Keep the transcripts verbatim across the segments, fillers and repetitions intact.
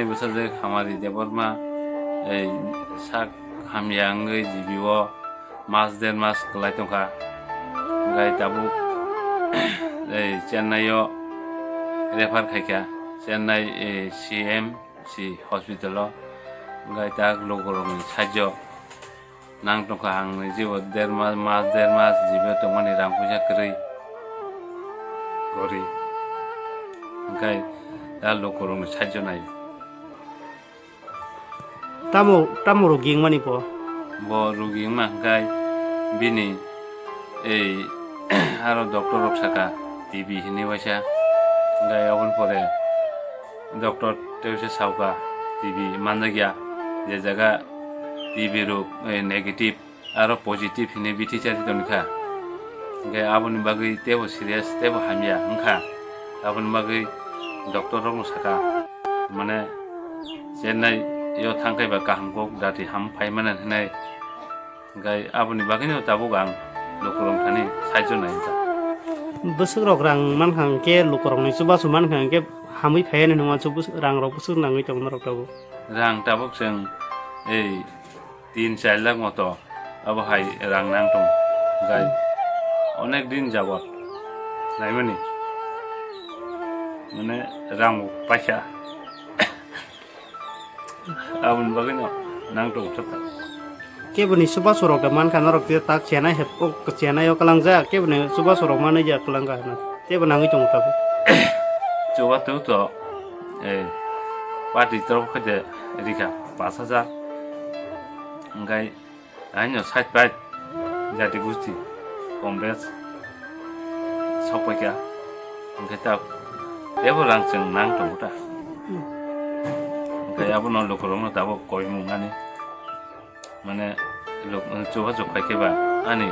Bwsajwk Hamari Debbarma, ei, sak hamya wngwi G B o mas der mas kwlai tongkha. Hwnkhe tabuk, ei, Chennai o refer khaikha, Chennai, ei, C M C hospital o. Hwnkhe tak lukurokni sajjo nang tongkha, ang ni jibo der mas, mas der mas jibo tongmani rang puisa kwrwi, gori. Hwnkhe ta lukurokni sajjo nai. Tamo, tamo rugi wngmani bo? Bo rugi wngma hwnkhe bini ei aro doctor rok saka T B hinwi waisa. Hwnkhe aboni pore doctor tei waisa sauka T B manjakya, je jaga T B rok, eh, negative aro positive hinwi bithi chari tongkha. Hwnkhe aboni bagwi teibo serious, teibo hamya wngkha. Aboni bagwi doctor rokno saka, mane, Chennai o thangkhai ba kaham kok dati ham phai mano hinwi. Hwnkhe aboni bagwino tabuk ang lukurok thani saijo nai wngkha. Bwswk rok rang mankha hwnkhe, lukurokni chubachu mankha hwnkhe, hamwi phaiya hinwi ma chu bwswk, rang rok bwswk nangwi tongo norok tabuk? Rang tabuk chwng ei tin char lakh moto abo hai rang nang tongo. Hwnkhe onek din jabot naimani, mane, rang paikha. Aboni bagwino nang tongo thata. Keboni chubachu rok da mankha norok je tak chenai hep, o chenai o kwlangjak, keboni chubachu rok manwi ya kwlangkha hwnwi. Teibo nangwi tongo tabuk. Chuba tu to, eh, party torof khe de rikha pash hajar. Hwnkhe aino side by jati gusti Congress sok paikha. Hwnkhe ta teibo rang chwng nang tongo ta. Hwnkhe abono lukurokno tabuk koimung ani. Mane, lok-, chubachu phai khe ba ani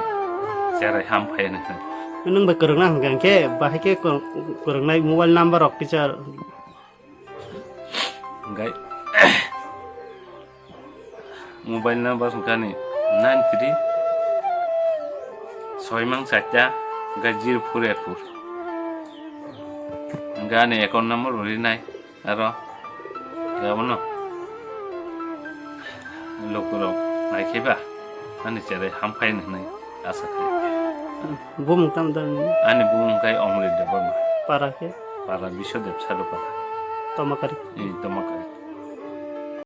cherai ham phai hinwi. Nwng bai kwrwngna hwnkha hwnkhe, bahai khe kwr-, kwrwngnai mobile number rok kisa. Hwnkhe mobile number hwnkha ni nine three soi mang charta hwnkhe zero four eight four. Hwnkhe ani account number bo rinai. Aro abono lukurok naikhe ba ani cherai ham phai hinwi asa khlai. Bumung tamo tamo? Ani bumung khe Omrit Debbarma. Para khe? Para Biswadev Sadupara. Tomakari? Ee, Tomakari.